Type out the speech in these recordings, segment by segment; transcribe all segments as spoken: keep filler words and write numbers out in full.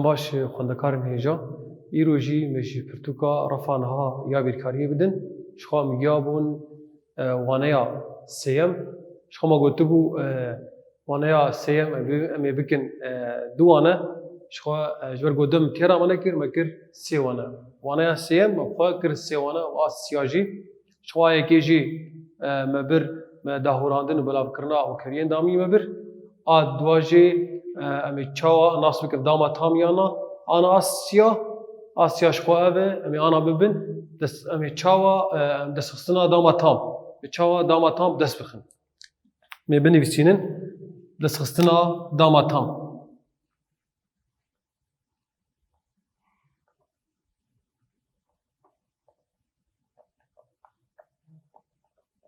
Baş, e, xwendekarên hêja, îro jî me ji pirtûka refa niha ya bîrkariyê bidin. Ji xwe em giya bûn, e, waneya sêyem. Ji xwe me gotibû, e, waneya sêyem em ê, em ê bikin, e, du wane. Ji xwe, e, ji ber ku dem têra me nekir, me kir sê wane. Waneya sêyem me xwe kir sê wane û a siya jî. Ji xwe a yekê jî, e, me bir, me dahûrandin û belavkirina û keriyên damî me bir. A dua jî, e, em ê çawa nas bikin, dama tam ya na? Ana a siya, a siya ji xwe ev e, em ê ana bibin, dest, em ê çawa, e, em destxistina dama tam, ê çawa dama tam dest bixin. Em ê binivîsînin, destxistina dama tam.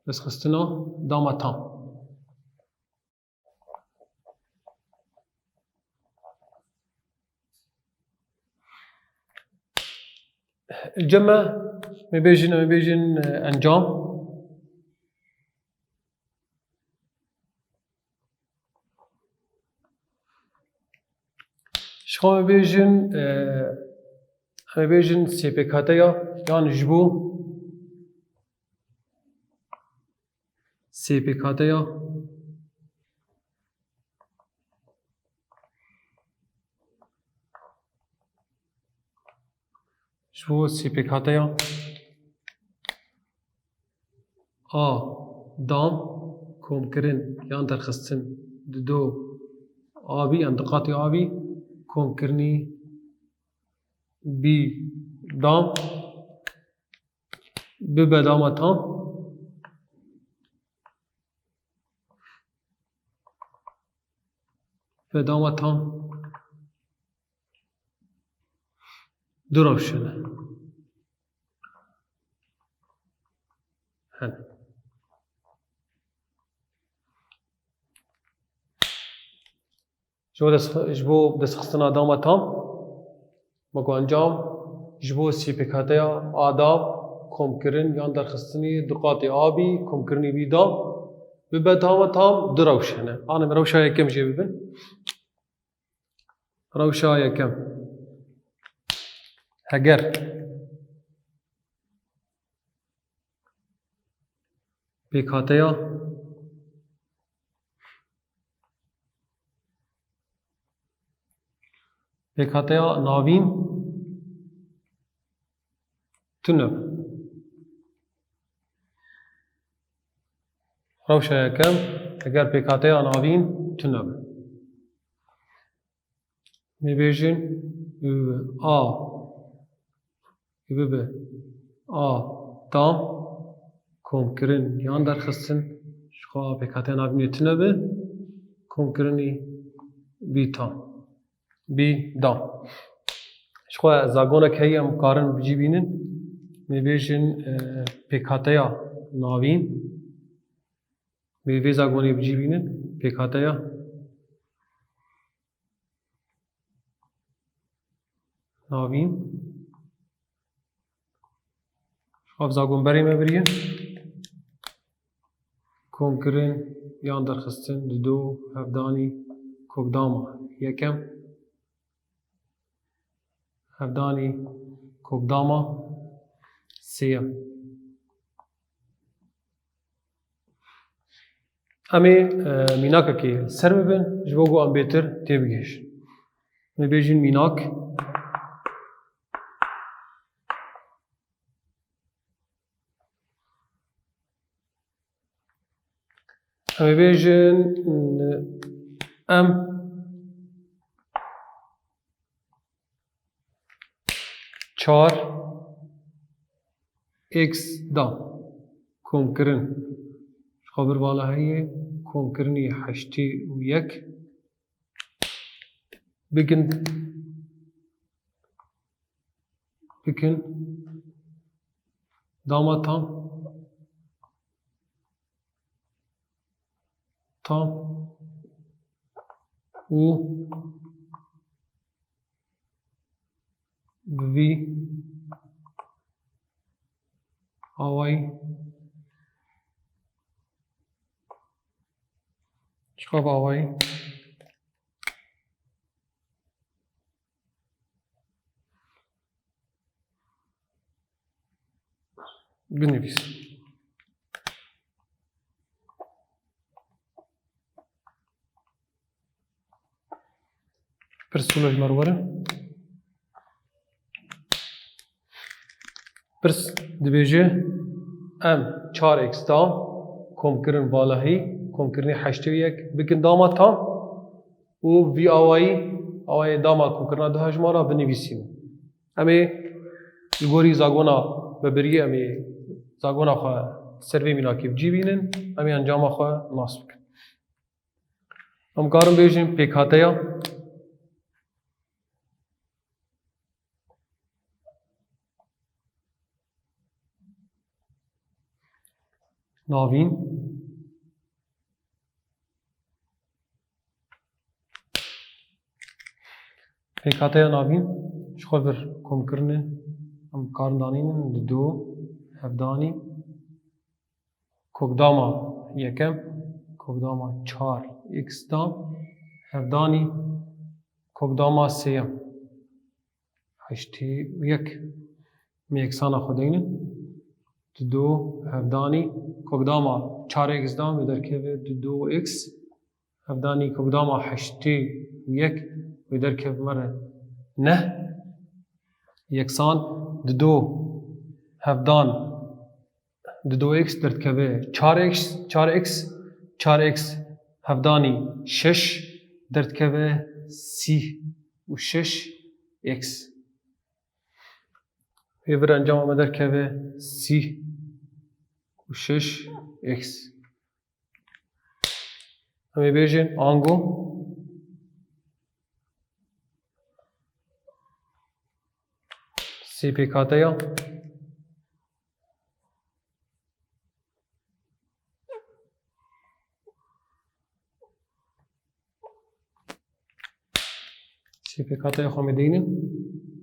Destxistina dama tam. Cem me, me bêjin, me bêjin, e, encam. Ji xwe me bêjin, e, me bêjin sê pêkhateya, yan ji bo sê pêkhateya. Ji bo sê pêkhateya a, dam, komkirin yan derxistin di do abî yan di qatê abî, komkirinî bî dam, bibe dama tam. Ve dama tam du rewşe ne. Hen. Ji bo dest-, ji bo destxistina dama tam, me ku encam, ji bo sê pêkhateya a dam, komkirin yan derxistinî du qatê abî, komkirinî bî dam, bibe dama tam du rewş hene. Ana em rewşa yekem jê bibin. Rewşa yekem. Heger pêkhateya, pêkhateya navîn tune be. Rewşa yekem, heger pêkhateya navîn tune be. Em ê bêjin, û a, û bibe a tam, komkirin yan derxistin, ji xwe pêkhateya navînê tune be, komkirinî bî tam. Bî dam. Ji xwe zagonek heye em karin bi cî bînin. Em ê bêjin, e, pêkhateya navîn. Em ê vê zagonê bi cî bînin. Pêkhateya navîn. Ev zagon berê me biriye. Komkirin yan derxistin, dido, hevdanî, kokdama yekem, hevdanî, kokdama sêyem. Em ê, e, mînakekê li ser bibin, ji bo ku em bêtir têbigihîjin. Em ê bêjin mînak. Em ê bêjin, em çar x da komkirin. Ji xwe bir vala heye, komkirinî heştê û yek. Bikin, bikin dama tam, tam û bi vî awayî, çiqa bi awayî. Binivîs. Pirs wilo ji me re were. Pirs dibêje, em çar x da komkirin valahî, komkirinê heştê û yek bikin dama tam û vî awayî, awayê dama komkirina du hejmara binivîsînin. Em ê li gorî zagona me birî, em ê zagona xwe ser vê mînakê bi cî bînin, em ê encama xwe nas bikin. Em karin bêjin pêkhateya navîn. Pêkhateya navîn ji xwe vir komkirinê em karin danînin di du hevdanî. Kokdama yekem, kokdama çar x da, hevdanî kokdama sêyem, heştê û yek. Em ê yeksana xwe deynin. Di du hevdanî kokdama çar x da, wê derkeve di du x. Hevdanî kokdama heştê û yek, wê derkeve me re neh. Yeksan di du hevdan, di du x derdikeve çar x, çar x, çar x hevdanî şeş derdikeve sî û şeş x. Wê vir encama me derkeve sî û şeş x. Em ê bêjin ango sê pêkhateya Sê pêkhateya xwe me deynin.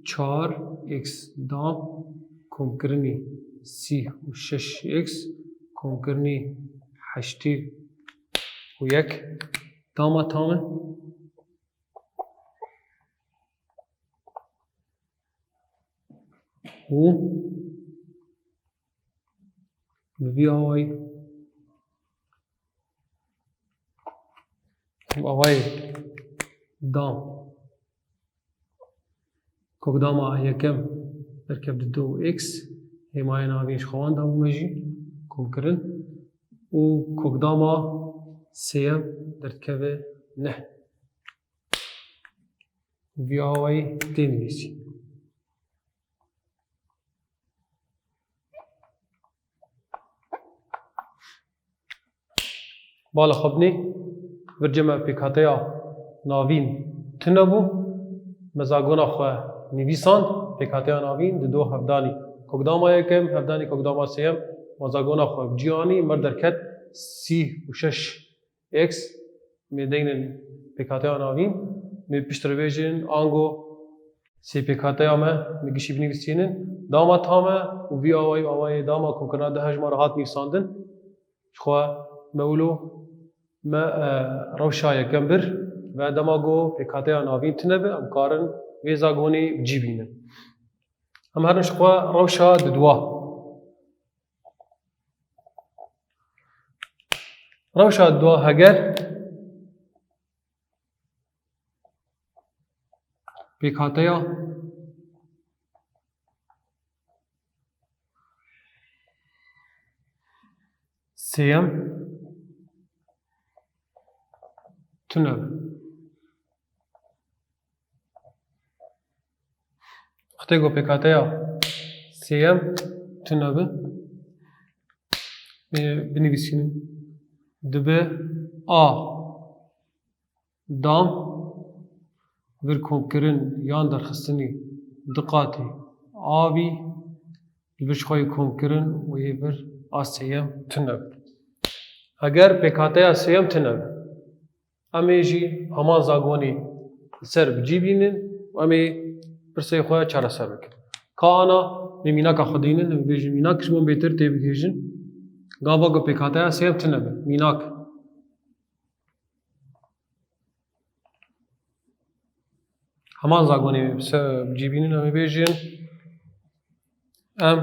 Çar x da komkirinî sî û şeş x komkirinî heştê û yek dama tam e. Û bi vî awayî, bi awayê dam, kokdama yekem derkev di du x, hêmayê navîn ji xwe wan dabû me jî komkirin û kokdama sêyem derdikeve neh. Vî awayî tê nivîsî. Bala xwe binê, vir cem me pêkhateya navîn tune bû. Me zagona xwe nivîsand, pêkhateya navîn di du hevdanî. Kokdama yekem, hevdanî kokdama sêyem, me zagona xwe bi cî anî, mir derket sî û şeş x, me deynin pêkhateya navîn, me piştre bêjin, ango sê pêkhateya me, me gişî binivîsînin, dama tam e û vî awayî, awayê dama komkirina du hejmara hat nivîsandin. Ji xwe me wilo, me, e, rewşa yekem bir ve dema ku pêkhateya navîn tune be, em karin vê zagonê bi cî bînin. Em herin ji xwe rewşa didwa. Rewşa dua heger pêkhateya sêyem tune be. Wextê ku pêkhateya sêyem tune be, ê, binivîsînin. Dibe A dam vir komkirin yan derxistinî du qatî A bî, li vir ji xwe yê komkirin û yê vir A sêyem tune be. Heger pêkhateya sêyem tune be, em ê jî heman zagonî li ser bi cî bînin û em ê pirsê xwe çareser bikin. Ka ana, em ê mînaka xwe dînin, em bêjin mînak ji bo bêtir tê bigihêjin. Gava ku pêkhateya sêyem tune be, mînak. Heman zagonî bi se-, bi cî bînin, em ê bêjin, em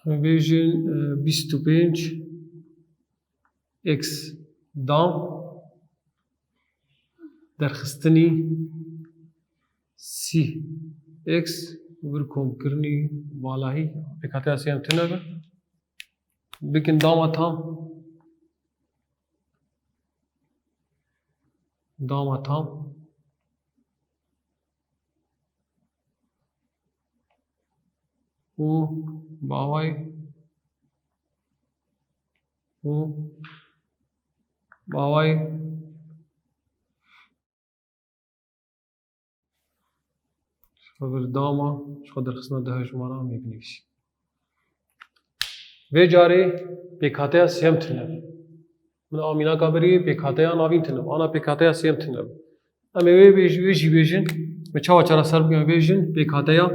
Em bêjin, e, bîst û pênc x dam derxistinî sî x vir komkirinî valahî pêkhateya sêyem tune be. Bikin dama tam. Dama tam. û baway û baway ji xwe vir dama, ji xwe derxistina du hejmara em ê binivîsî. Vê carê pêkhateya sêyem tune. Min a mînaka berî pêkhateya navîn tune. Ana pêkhateya sêyem tune. Em ê wê bêj-, wê jî bêjin. Me çawa çareser bikin? Em bêjin pêkhateya,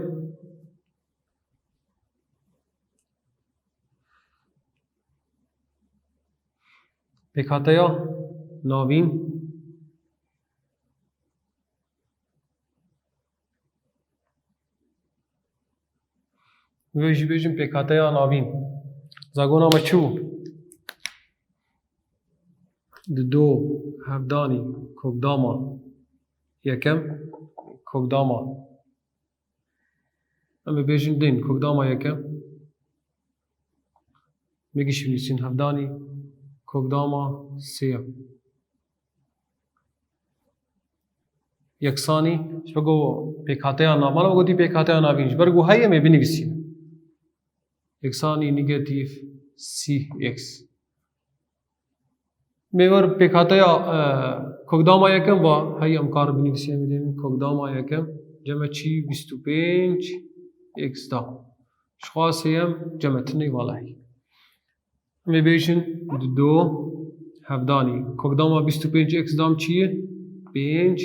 pêkhateya navîn. Wê jî bêjin pêkhateya navîn. Zagona me çi bû? Di do hevdanî kokdama yekem, kokdama. Em ê bêjin din, kokdama yekem. Bigişî nivîsîn hevdanî, kokdama sêyem. Yeksanî, ji ber ku pêkhateya nav-, mala gotî pêkhateya navîn, ji ber ku heye em ê binivîsîn. Yeksanî negatîf sî x. Mêvar pêkhateya, e, kokdama yekem va, hey em kar binivîsî, em dê kokdama yekem, cem e çi? Bîst û pênc x da. Ji xwe sêyem cem e tune valahî. Em ê bêjin di do hevdanî. Kokdama bîst û pênc x dam çi ye? Pênc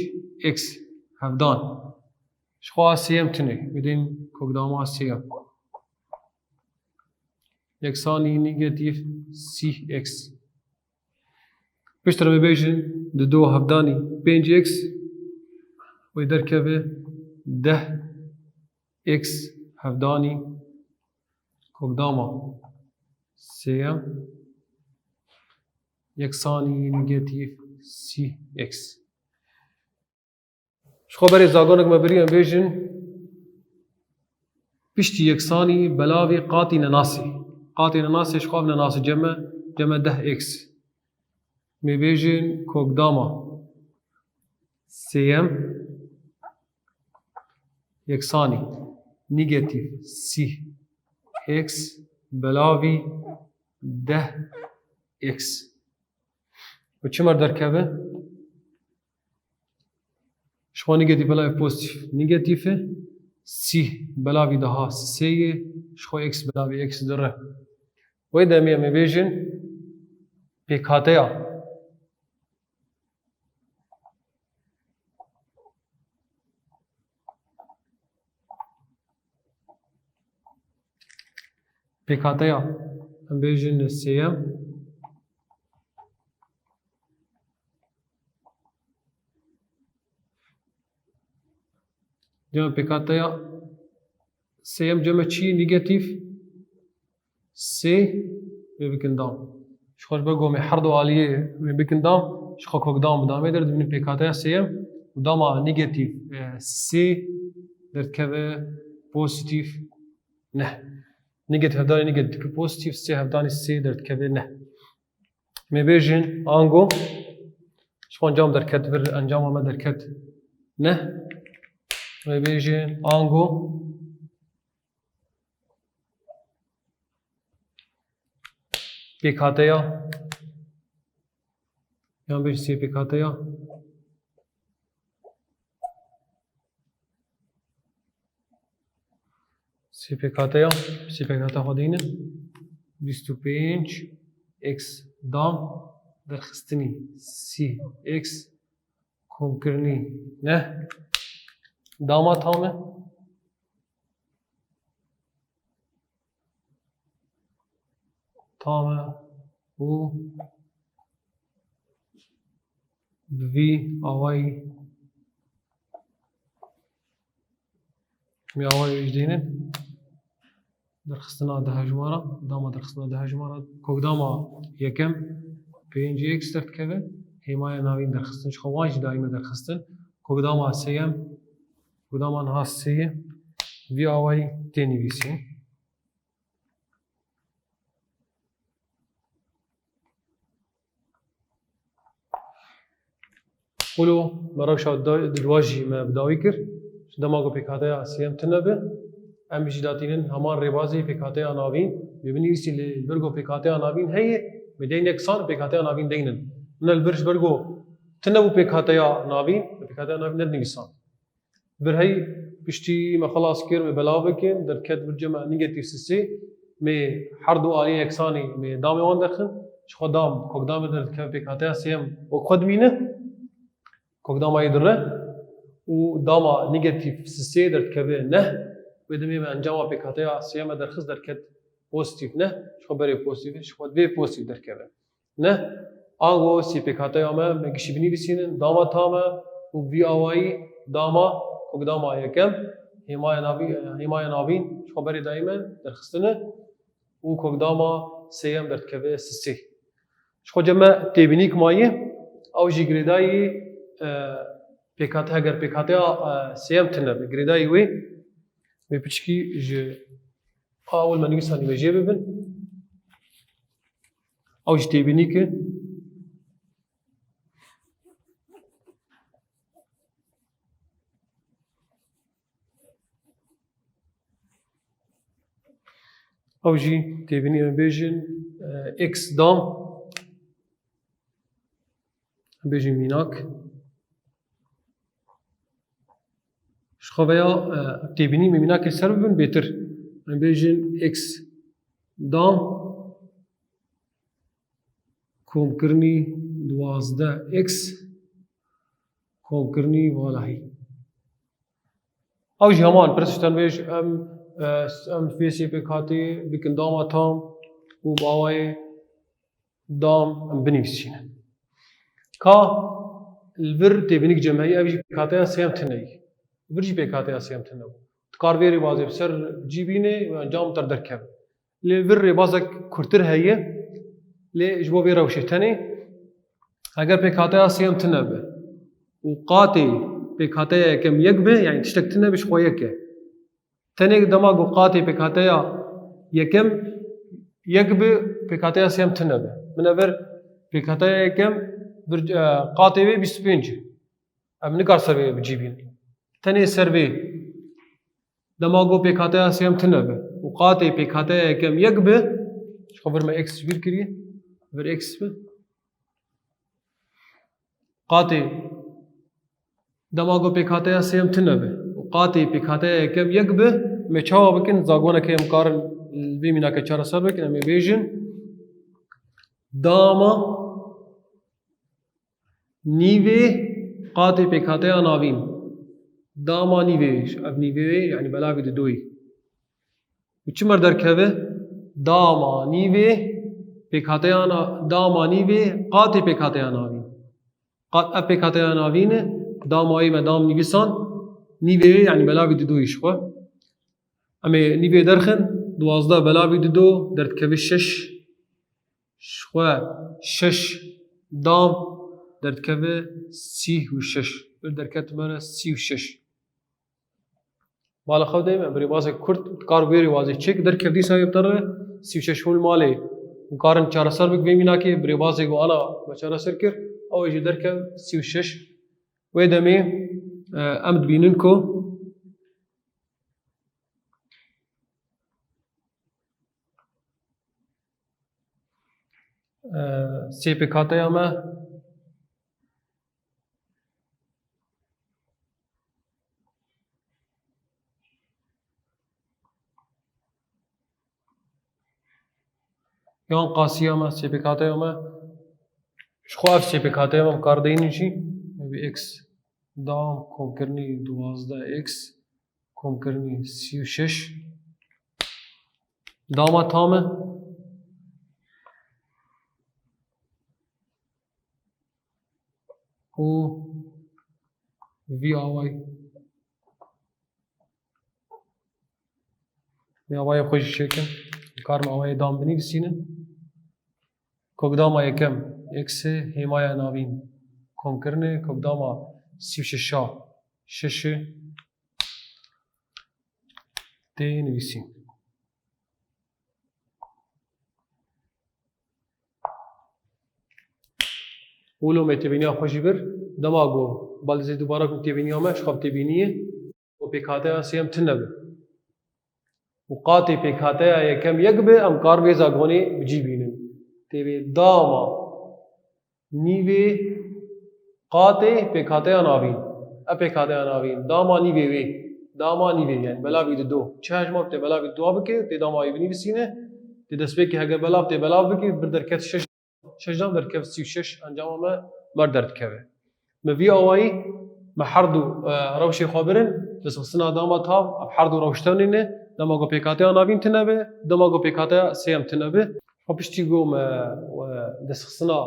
x hevdan. Ji xwe sêyem tune. Bidin kokdama sêyem. Yeksanî negatîf sî x. Piştre me bêjin di do hevdanî pênc x wê derkeve deh x hevdanî kokdama sêyem yeksanî negatîf sî x. Ji xwe berê zagonek me birî em bêjin, piştî yeksanî belavî qatî nenasê. Qatê nenasê ji xwe ev nenasê cem e, cem e deh x. Mê bêjin kokdama sêyem yeksanî negatîf sî x belavî deh x. Û çi me derkeve? Ji xwe negatîf belavî pozîtîf negatîf e. Sî belavî daha sê ye. Ji xwe x belavî x du re. Wê demê em ê bêjin pêkhateya. Pêkhateya, em bêjin sêyem. Cem e pêkhateya sêyem cem e çi? Negatîf sê, wê bikin dam. Ji xwe ji ber ku em ê her du aliyê wê bikin dam, ji xwe kok dam bi damê der dibînin pêkhateya sêyem û dama negatîf, e, sê derdikeve pozîtîf neh. Negatîf hevdanî negatîf dike pozîtîf, sê hevdanî sê derdikeve neh. Mê bêjin ango, ji xwe encam derket vir, encama me derket neh. Mê bêjin ango pêkhateya, yan bêjin sê pêkhateya. Sê pêkhateya, sê pêkhateya xwe dînin. Bîst û pênc x dam derxistinî sî x komkirinî neh. Dama tam e. Tam e û bi vî awayî, vî awayî jî dînin. Derxistina du hejmara, dama derxistina du hejmara, kokdama yekem pêncî x derdikeve, hêmaya navîn derxistin, ji xwe wan jî daîme derxistin, kokdama sêyem, kokdama niha sê ye, vî awayî tê nivîsîn. Wilo me rewşa da-, di dua jî me bi dawî kir. Ji dema ku pêkhateya sêyem tune be, em jî datînin heman rêbazê pêkhateya navîn. Wê binivîsî lê li vir ku pêkhateya navîn heye, me deyn yeksan pêkhateya navîn deynin. Hûn li vir ji ber ku tune bû pêkhateya navîn, pêkhateya navîn nedinivîsan. Vir hey piştî me xelas kir, me belav bikin, derket vir cem me negatif sisê, me her du aliyên yeksanî me damê wan derxin, ji xwe dam, kokdamê derdikeve pêkhateya sêyem wek xwe dimîne, kokdama yê dire û dama negatif sisê derdikeve neh, wê demê me encama pêkhateya sêyem me derxist derket pozitîf neh, ji xwe berê pozitîf e, ji xwe divê pozitîf derkeve. Ne, ango sê pêkhateya me, me gişî binivîsînin, dama tam e û vî awayî dama, kokdama yekem, hêmaya navî-, hêmaya navîn, ji xwe berê dayî me derxistine û kokdama sêyem derdikeve sisê. Ji xwe cem me têbînîk maye, ew jî girêdayî, e, pêkhate-, heger pêkhateya, e, sêyem tune be, girêdayî wê, wê piçkî ji Ka ewil me nivîsandî me jê bibin. Ew jî têbînîk e. Ew jî têbînî em bêjin, e, x dam. Em bêjin mînak. Ji xwe veya, e, têbînî me mînakê ser bibin bêtir. Em bêjin x dam komkirinî duwazdeh x komkirinî valahî. Ew jî heman pirs ji tenbêj em, e, em vê sê pêkhatî bikin dama tam û bi awayê dam em binivîsîne. Ka li vir têbînîk cem heye, ev jî pêkhateya sêyem tune ye. Vir jî pêkhateya sêyem tune bû. Tu kar vê rêbazê bi ser cî bînê û encam te derkeve. Lê vir rêbazek kurtir heye, lê ji bo vê rewşê tenê, heger pêkhateya sêyem tune be û qatê pêkhateya yekem yek be, yanî tiştek tune be ji xwe yek e. Tenê dema ku qatê pêkhateya yekem yek bi, pêkhateya sêyem tune be. Min ev pêkhateya yekem vir, e, qatê wê bîst û pênc e. Em nikar ser vê bi cî bînin. Tenê ser vê dema ku pêkhateya sêyem tune be û qatê pêkhateya yekem yek bi, ji xwe vir me x ji bîr kiriye, vir x bi. Qatê dema ku pêkhateya sêyem tune be û qatê pêkhateya yekem yek be, me çawa bikin? Zagoneke em karin vê mînake çareser bikin, em ê bêjin dama nîvê qatê pêkhateya navîn. Dama nîvê, ev nîvê, yanî belavî didoyî. Û çi mer derkeve? Dama nîvê pêkhateya na-, dama nîvê qatê pêkhateya navîn. Qat ev pêkhateya navîn e, damayê me dam nivîsan, nîvê, yanî belavî didoyî ji xwe. Em ê nîvê derxin, duwazdeh belavî dido, derdikeve şeş. Ji xwe şeş dam derdikeve sî û şeş. Bir derket me re sî û şeş. Mala xew de me bi rêbazek kurt, kar wê rêbazê çêk derkev dîsa yê bi te re sî û şeş hûn malê û karin çareser bik vê mînakê bi rêbazê ku ana me çareser kir, ew ê jî derkev sî û şeş. Wê demê, e, em dibînin ku, e, sê pêkhateya me Yan qasiya me, sê pêkhateya me, ji xwe ev sê pêkhateya me bi kar deynin jî, me bi x dam komkirinî duwazdeh x komkirinî sî û şeş dama tam e. Û vî awayî. Em ê awayê xwe jî çêkin. Em karin awayê dam binivîsînin. Kokdama yekem, x e, hêmaya navîn komkirinê, kokdama sî û şeş a, şeş e, tê nivîsîn. Û lomê têbîniya xwe jî bir, dema ku bal dizê dubara ku têbîniya me, ji xwe bi têbîniyê, û pêkhateya sêyem tune be. Û qatê pêkhateya yekem yek be, em kar vê zagonê bi cî bînin. Tê vê dama nîvê qatê pêkhateya navîn. E pêkhateya navîn. Dama nîvê wê. Dama nîvê, yani belavî dido. Çi hejmar tê belavî didoa bike, tê dama wê binivîsîne. Tê destpêkê heger belav tê belav bike, bir derket şeş, şeş dam derket sî û şeş, encama me ber derdikeve. Me vî awayî, me her du, e, rewşê xwe birin, destxistina dama tam, ev her du rewş tenê ne, dema ku pêkhateya navîn tune be, dema ku pêkhateya sêyem tune be. Xwe piştî ku me, e, destxistina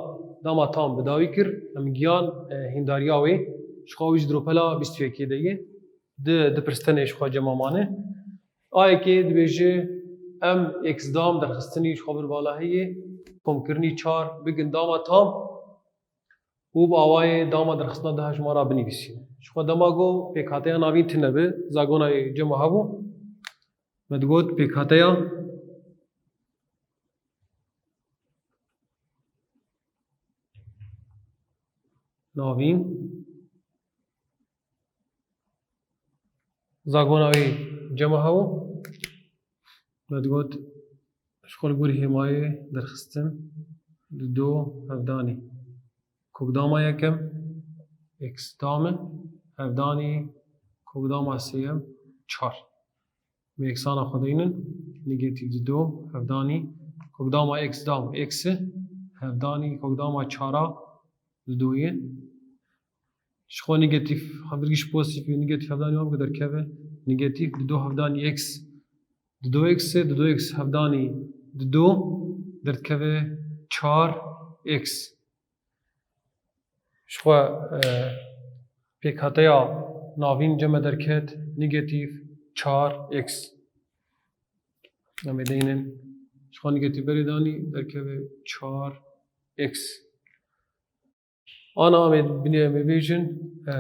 dama tam bi dawî kir, em giyan, e, hîndariya wê, ji xwe wî ji dropela bîst û yekê de ye. Di, di pirstenê ji xwe cema mane. A yekê dibêje, em x dam derxistinî ji xwe bir vala heye, komkirinî çar bikin dama tam û bi awayê dama derxistina du hejmara binivîsîne. Ji xwe dema ku pêkhateya navîn tune be, zagona wê cema hebû. Me digot pêkhateya navîn. Zagona wê cema hebû. Me digot, ji xwe li gor hêmayê derxistin, dido, hevdanî. Kokdama yekem, x dam e, hevdanî, kokdama sêyem, çar. Me eksana xwe deynin, negatîf dido, hevdanî, kokdama x dam, x e, hevdanî, kokdama çara, didoyê. Ji xwe negatîf, hevdirgî ji pozîtîf û negatîf hevdanî wan bike derkeve, negatîf dido hevdanî x, dido x e, dido x hevdanî dido, derdikeve çar x. Ji xwe, e, pêkhateya navîn ceme derket, negatîf çar x. Em ê deynin, ji xwe negatîf berê danî, derkeve çar x. Ana em ê binê em ê bêjin, e,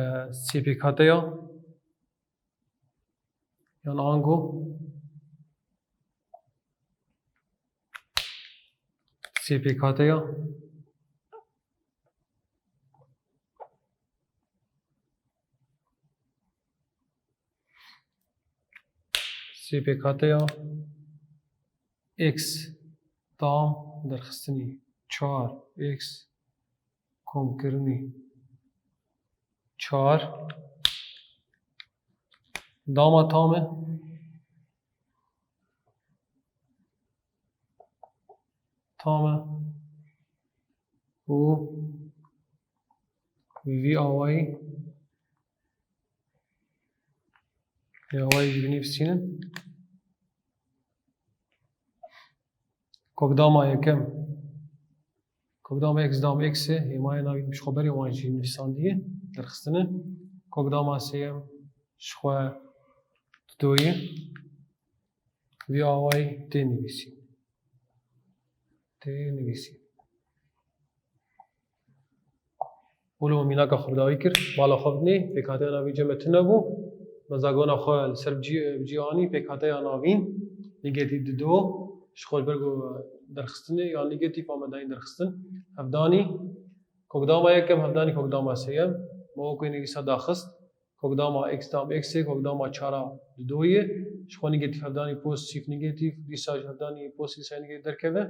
sê pêkhateya, yan ango sê pêkhateya, sê pêkhateya x tam derxistinî çar x komkirinî çar dama tam e. Tam e. Û vî awayî, vî awayî jî binivîsînin. Kokdama yekem. Kokdama x dam x e, hêmayê navîn ji xwe berê wan jî nivîsandiye, derxistine. Kokdama sêyem ji xwe didoye. Vî awayî tê nivîsî. Tê nivîsî. Wilo mînaka xwe bi dawî kir, bala xwe bidinê, pêkhateya navîn cem me tune bû. Me zagona xwe li ser bi cî, bi cî anî, pêkhateya navîn, negatîf dido, ji xwe ji ber ku derxistinê ya negatîf a me dayîn derxistin. Hevdanî, kokdama yekem, hevdanî kokdama sêyem. Me wekî nivîsa daxist. Kokdama x dam x e, kokdama çara dido ye. Ji xwe negatîf hevdanî pozîtîf negatîf, dîsa ji hevdanî pozîtîf dîsa negatîf derkeve.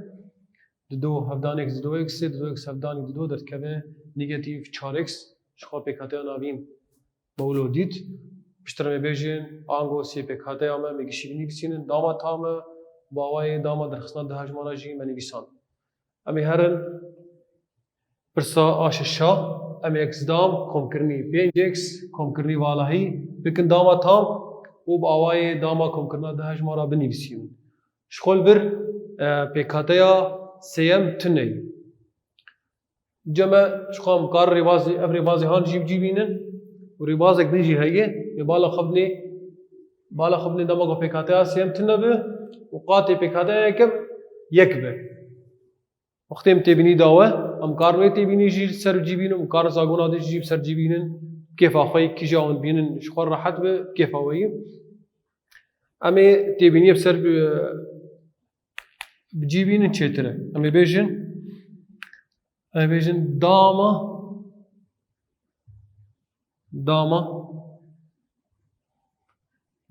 Dido hevdanî x, dido x e, dido x hevdanî dido derdikeve negatîf çar x. Ji xwe pêkhateya navîn me wilo dît. Piştre me bêjin, ango sê pêkhateya me, me gişî binivîsînin, dama tam e, bi awayê dama derxistina du hejmara jî me nivîsand. Em ê herin pirsa a şeşa, em ê x dam komkirinî pênc x komkirinî valahî bikin dama tam û bi awayê dama komkirina du hejmara binivîsînin. Ji xwe li vir, e, pêkhateya sêyem tune ye. Ceme ji xwe em kar rêbazê, ev rêbazê han jî bi cî bînin û rêbazek din jî heye. Ê bala xwe binê, bala xwe binê dema ku pêkhateya sêyem tune be, û qatê pêkhateya yekem yek be. Wextê em têbînî da we, em karin wê têbînî jî li ser cî bînin, em karin zagona din jî bi ser cî bînin, kêfa xwe yê kîja wan bînin, ji xwe rehet be, kêfa we yî. Em ê têbîniyê bi ser bi, bi cî bînin çêtir e. Em ê bêjin, em ê bêjin dama, dama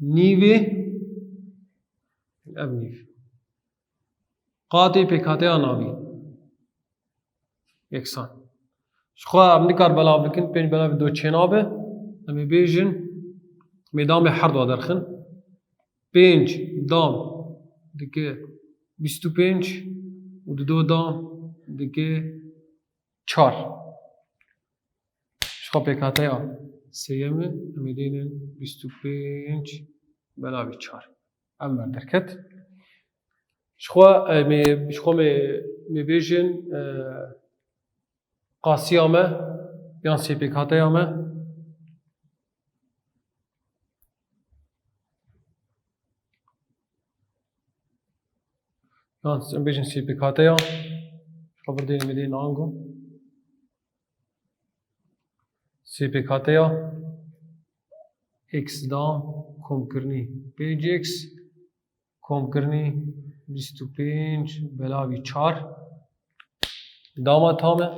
nîvê, ev nîv. Qatê pêkhateya navîn. Yeksan. Ji xwe em nikar belav bikin, pênc belav du çênabe. Em ê bêjin, em ê damê herdu derxin. Pênc dam dike bîst û pênc û dido dam dike çar. Ji xwe pêkhateya sêyemê em ê dînin bîst û pênc belavî çar. Em me derket. Ji xwe, e, me, ji xwe me, me bêjin, e, qasiya me yan sêpêkhateya me. Yan em bêjin sêpêkhateya. Ji xwe birdêne me dê nango. Sêpêkhateya x dam komkirinî pênc x komkirinî bîst û pênc belavî çar. Dama tam e.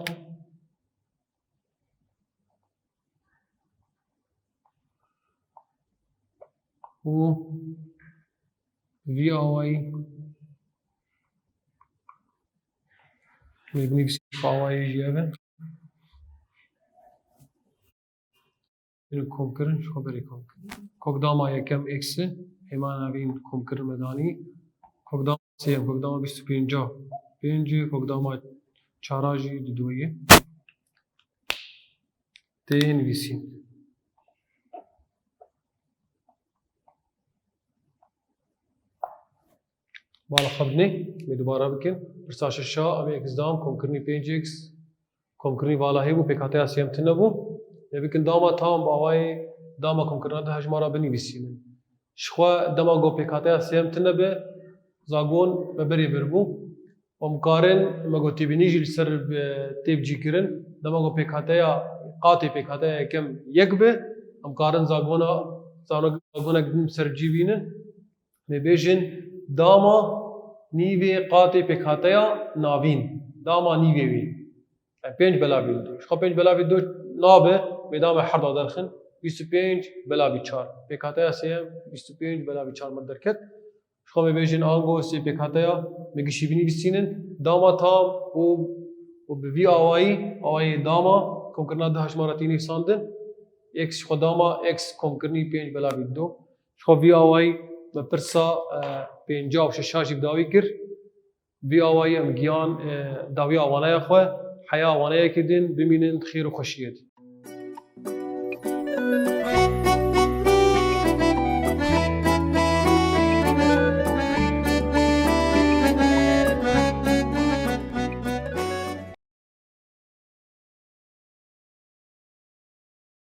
Û vî awayî, me binivîsî awayî jî ev e. Bêjin komkirin, ji xwe berê komkirin. Kok dama yekem x e, hêmana vîn komkirin me danî. Kok dama sêyem, kok dama bîst û pênca pênc e, kok dama çara jî didoyê. Tê nivîsîn. Bala xwe binê, me dubara bikin. Pirsa şeşa, em ê x dam komkirinî pênc x, komkirinî vala hê bû, pêkhateya sêyem tune bû. Lê bikin dama tam bi awayê dama komkirina du hejmara binivîsînin. Ji xwe dema ku pêkhateya sêyem tune be, zagon me berê vir bû. Em karin, me got têbînî jî li ser bi têbicî kirin. Dema ku pêkhateya, qatê pêkhateya yekem yek be, em karin zagona, zano-, zagonek din bi ser cî bînin. Em ê bêjin dama nîvê qatê pêkhateya navîn. Dama nîvê wî. Yani pênc belavî du. Ji xwe pênc belavî du nabe, mêda me herda derxin. Bîst û pênc belavî çar. Pêkhateya sêyem, bîst û pênc belavî çar me derket. Ji xwe me bêjin ango sê pêkhateya me gişî binivîsînin. Dama tam û, û bi vî awayî, awayê dama, komkirina du hejmara tî nivîsandin. X ji xwe dama, x komkirinî pênc belavî du. Ji xwe vî awayî me pirsa, e, pênca û şeşa jî bi dawî kir. Vî awayî em giyan, e, dawiya wanaya xwe, heya waneyekê din bimînin di xêr û xweşiyê de.